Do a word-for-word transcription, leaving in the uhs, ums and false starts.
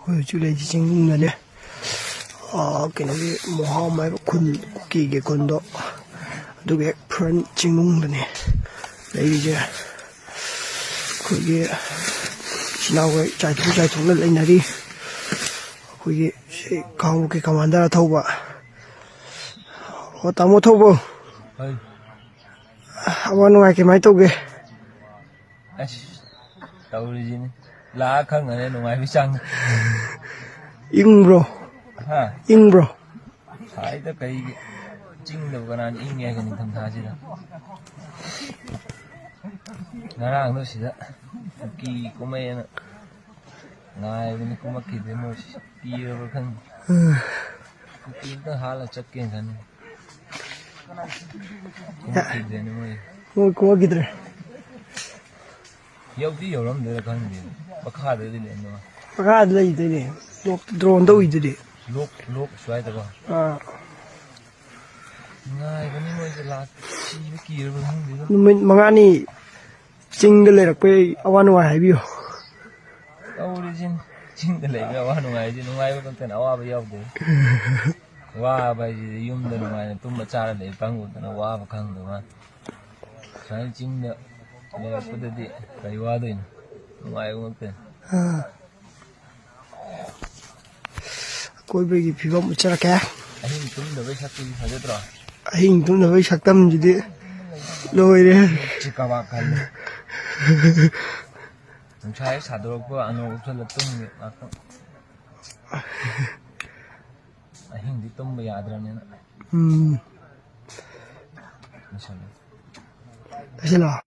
ꯑꯩꯈꯣꯏ ꯍꯧꯖꯤꯛ ꯂꯩꯔꯤꯁꯦ ꯆꯤꯡꯅꯨꯡꯗꯅꯦ꯫ ꯑꯥ, ꯀꯩꯅꯣꯒꯤ ꯃꯣꯍꯥꯝ ꯍꯥꯏꯕ ꯈꯨꯟ, ꯀꯨꯀꯤꯒꯤ ꯈꯨꯟꯗꯣ, ꯑꯗꯨꯒꯤ ꯍꯦꯛ front ꯆꯤꯡꯅꯨꯡꯗꯅꯦ ꯂꯩꯔꯤꯁꯦ꯫ ꯑꯩꯈꯣꯏꯒꯤ ꯏꯆꯤꯟ ꯏꯅꯥꯎꯈꯩ ꯆꯥꯏꯊꯣꯛ ꯆꯥꯏꯊꯣꯛꯅ ꯂꯩꯅꯔꯤ꯫ ꯑꯩꯈꯣꯏꯒꯤ ꯁꯤ ꯀꯥꯡꯂꯨꯞꯀꯤ commander ꯑꯊꯧꯕ꯫ ꯑꯣ, ꯇꯥꯃꯣ ꯑꯊꯧꯕ꯫ ꯍꯣꯏ꯫ ꯑꯋꯥ ꯅꯨꯡꯉꯥꯏ ꯀꯃꯥꯏꯅ ꯇꯧꯒꯦ? ꯑꯁ, ꯇꯧꯔꯤꯁꯤꯅꯤ꯫ ꯂꯥꯛꯑ ꯈꯪꯉꯅꯤ ꯅꯨꯡꯉꯥꯏꯕꯩ ꯆꯥꯡ꯫ ꯏꯪꯕ꯭ꯔꯣ? ꯍꯥ? ꯏꯪꯕ꯭ꯔꯣ? ꯁꯥꯏꯗ ꯀꯩꯒꯤ꯫ ꯆꯤꯡꯗꯕꯨ ꯀꯅꯥꯅ ꯏꯪꯉꯦ ꯍꯥꯏꯒꯦ ꯅꯤꯡꯊꯝꯊꯥꯁꯤꯗ? ꯉꯔꯥꯡꯗꯣ ꯁꯤꯗ ꯀꯨꯀꯤ ꯀꯨꯝꯃꯛꯑꯦꯅ ꯉꯥꯏꯕꯅꯤ, ꯀꯨꯝꯃꯛꯈꯤꯗ꯭ꯔꯦ ꯃꯣꯏꯁꯤ꯫ ꯀꯤꯔꯕ꯭ꯔꯥ ꯈꯪꯗꯦ꯫ ꯀꯨꯀꯤ ꯑꯝꯇ ꯍꯥꯠꯂ ꯆꯠꯀꯦꯅ ꯈꯟꯕꯅꯤ꯫ ꯀꯨꯝꯃꯛꯈꯤꯗ꯭ꯔꯦꯅꯦ ꯃꯣꯏ꯫ ꯃꯣꯏ ꯀꯨꯝꯃꯛꯈꯤꯗ꯭ꯔꯦ꯫ ꯌꯧꯗꯤ ꯌꯧꯔꯝꯗꯣꯏꯔꯥ ꯈꯪꯗꯦ꯫ ꯃꯈꯥꯗꯗꯤ ꯂꯩꯔꯝꯗꯧ ꯃꯥꯜꯂꯦ꯫ ꯃꯈꯥꯗ ꯂꯩꯗꯣꯏꯅꯦ꯫ ꯂꯣꯛ, drone ꯇꯧꯏꯗꯨꯗꯤ꯫ ꯂꯣꯛ, ꯂꯣꯛ ꯁ꯭ꯋꯥꯏꯗꯀꯣ꯫ ꯑꯥ꯫ ꯉꯥꯏꯕꯅꯤ ꯃꯣꯏꯁꯦ ꯂꯥꯛ-, ꯁꯤꯕ ꯀꯤꯔꯕ꯭ꯔꯥ ꯈꯪꯗꯦꯗ꯫ ꯅꯨꯃꯤꯠ ꯃꯉꯥꯅꯤ ꯆꯤꯡꯗ ꯂꯩꯔꯛꯄꯩ ꯑꯋꯥ ꯅꯨꯡꯉꯥꯏ ꯍꯥꯏꯕꯤꯌꯨ꯫ ꯇꯧꯔꯤꯁꯤꯅꯤ꯫ ꯆꯤꯡꯗ ꯂꯩꯕ ꯑꯋꯥ ꯅꯨꯡꯉꯥꯏꯁꯦ ꯅꯨꯡꯉꯥꯏꯕ ꯈꯛꯇꯅꯤ, ꯑꯋꯥꯕ ꯌꯥꯎꯗꯦ꯫ ꯋꯥꯕ ꯍꯥꯏꯁꯤꯗꯤ ꯌꯨꯝꯗ ꯅꯨꯡꯉꯥꯏꯅ ꯇꯨꯝꯕ ꯆꯥꯔ ꯂꯩꯕ ꯀꯥꯡꯕꯨꯗꯨꯅ ꯋꯥꯕ ꯈꯪꯗꯕ ꯋꯥꯅꯤ꯫ ꯁꯨꯃꯥꯏꯅ ꯆꯤꯡꯗ ꯂꯩꯔꯛꯄꯗꯗꯤ ꯀꯔꯤ ꯋꯥꯗꯣꯏꯅꯣ? ꯅꯨꯡꯉꯥꯏꯕ ꯉꯥꯛꯇꯅꯤ꯫ ꯑꯥ꯫ ꯑꯀꯣꯏꯕꯒꯤ ꯐꯤꯕꯝ ꯎꯠꯆꯔꯛꯀꯦ꯫ ꯑꯍꯤꯡ ꯇꯨꯝꯗꯕꯩ ꯁꯛꯇꯨꯗꯤ ꯐꯖꯗ꯭ꯔꯣ? ꯑꯍꯤꯡ ꯇꯨꯝꯗꯕꯩ ꯁꯛꯇꯝꯁꯤꯗꯤ ꯂꯣꯏꯔꯦ꯫ ꯁꯤ ꯀꯕꯥꯛ ꯈꯜꯂꯦ꯫ ꯅꯨꯡꯁꯥ ꯍꯦꯛ ꯁꯥꯗꯣꯔꯛꯄ ꯑꯅꯧ ꯎꯞꯁꯜꯂ ꯇꯨꯝꯃꯤ ꯉꯥꯛꯇꯪ꯫ ꯑꯍꯤꯡꯗꯤ ꯇꯨꯝꯕ ꯌꯥꯗ꯭ꯔꯕꯅꯤꯅ꯫ ꯎꯝ꯫ ꯂꯣꯏꯁꯜꯂꯦ꯫ ꯂꯣꯏꯁꯜꯂꯣ꯫